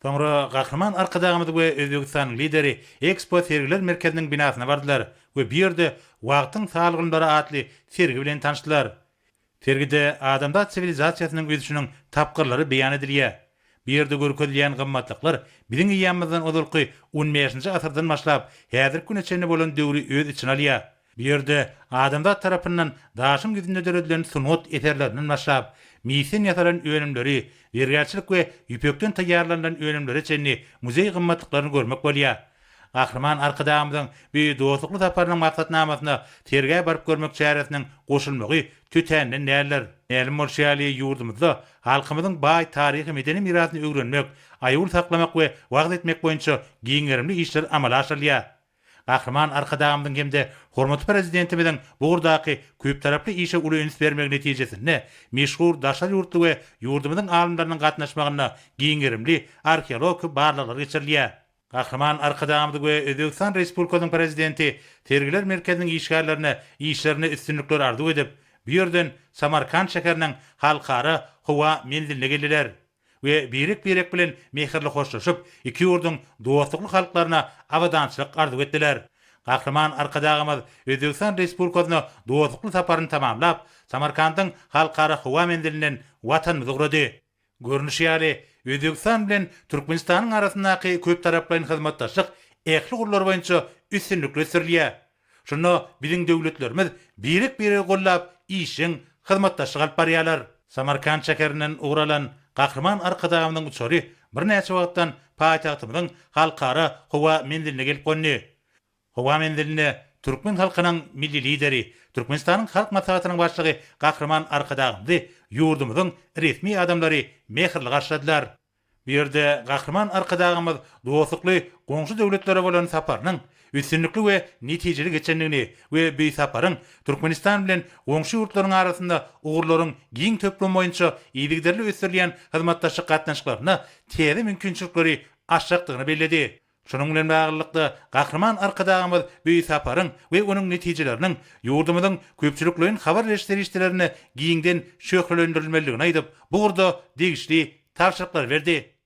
Soňra Gahryman Arkadagymyz we Özbegistanyň Lideri Ekspo sergiler merkeziniň binasyna bardylar we bu ýerde Wagtyň salgymlary atly sergi bilen tanyşdylar. Sergide adamzat siwilizasiýasynyň ösüşiniň tapgyrlary beýan edilýär. Bu ýerde görkezilýän gymmatlyklar biziň eýýamymyzdan ozalky on bäşinji asyrdan başlap, häzirki güne çenli bolan döwri öz içine alýar. Bu ýerde adamzat tarapyndan daşyň ýüzünde döredilen sungat eserlerinden başlap, misden ýasalan önümleri, zergärçilik we ýüpekden taýýarlanylan önümlere çenli muzeý gymmatlyklaryny görmek bolýar. Gahryman Arkadagymyzyň bu dostlukly saparynyň maksatnamasyna sergä baryp görmek çäresiniň goşulmagy tötänden däldir. Mälim bolşy ýaly, ýurdumyzda halkymyzyň baý taryhy-medeni mirasyny öwrenmek, aýawly saklamak we wagyz etmek boýunça giň gerimli işler amala aşyrylýar. Gahryman Arkadagymyzyň hem-de hormatly Prezidentimiziň bu ugurdaky köptaraply işe uly üns bermegi netijesinde meşhur daşary ýurtly we ýurdumyzyň alymlarynyň gatnaşmagynda giň gerimli arheologik barlaglar geçirilýär. Gahryman Arkadagymyz we Özbegistan Respublikasynyň Prezidenti Sergiler merkeziniň işgärlerine işlerinde üstünlikler arzuw edip, bu ýerden Samarkant şäheriniň Halkara howa menziline geldiler we birek-birek bilen mähirli hoşlaşyp, iki ýurduň dostlukly halklaryna abadançylyk arzuw etdiler. Gahryman Arkadagymyz Özbegistan Respublikasyna dostlukly saparyny tamamlap, Samarkandyň Halkara howa menzilinden Watanymyza ugrady. Görnüşi ýaly, Özbegistan bilen Türkmenistanyň arasyndaky köptaraplaýyn hyzmatdaşlyk ähli ugurlar boýunça üstünlikli ösdürilýär. Şunda biziň döwletlerimiz birek-biregi goldap, işjeň hyzmatdaşlyk alyp barýarlar. Samarkant şäherinden ugur alan Gahryman Arkadagymyzyň uçary birnäçe wagtdan paýtagtymyzyň Halkara howa menziline gelip gondy. Howa menzilinde türkmen halkynyň Milli Lideri, Türkmenistanyň Halk Maslahatynyň Başlygy Gahryman Arkadagymyzy ýurdumyzyň resmi adamlary mähirli garşyladylar. Bu ýerde Gahryman Arkadagymyz dostlukly goňşy döwletlere bolan saparynyň üstünlikli we netijeli geçendigini we bu saparyň Türkmenistan bilen goňşy ýurtlaryň arasynda ugurlaryň giň toplumy boýunça yzygiderli ösdürilýän hyzmatdaşlyk gatnaşyklarynda täze mümkinçilikleri açjakdygyny belledi. Şunuň bilen baglylykda, Gahryman Arkadagymyz bu saparyň we onuň netijeleriniň ýurdumyzyň köpçülikleýin habar beriş serişdelerinde giňden şöhlelendirilmelidigini aýdyp, bu ugurda degişli tabşyryklary berdi.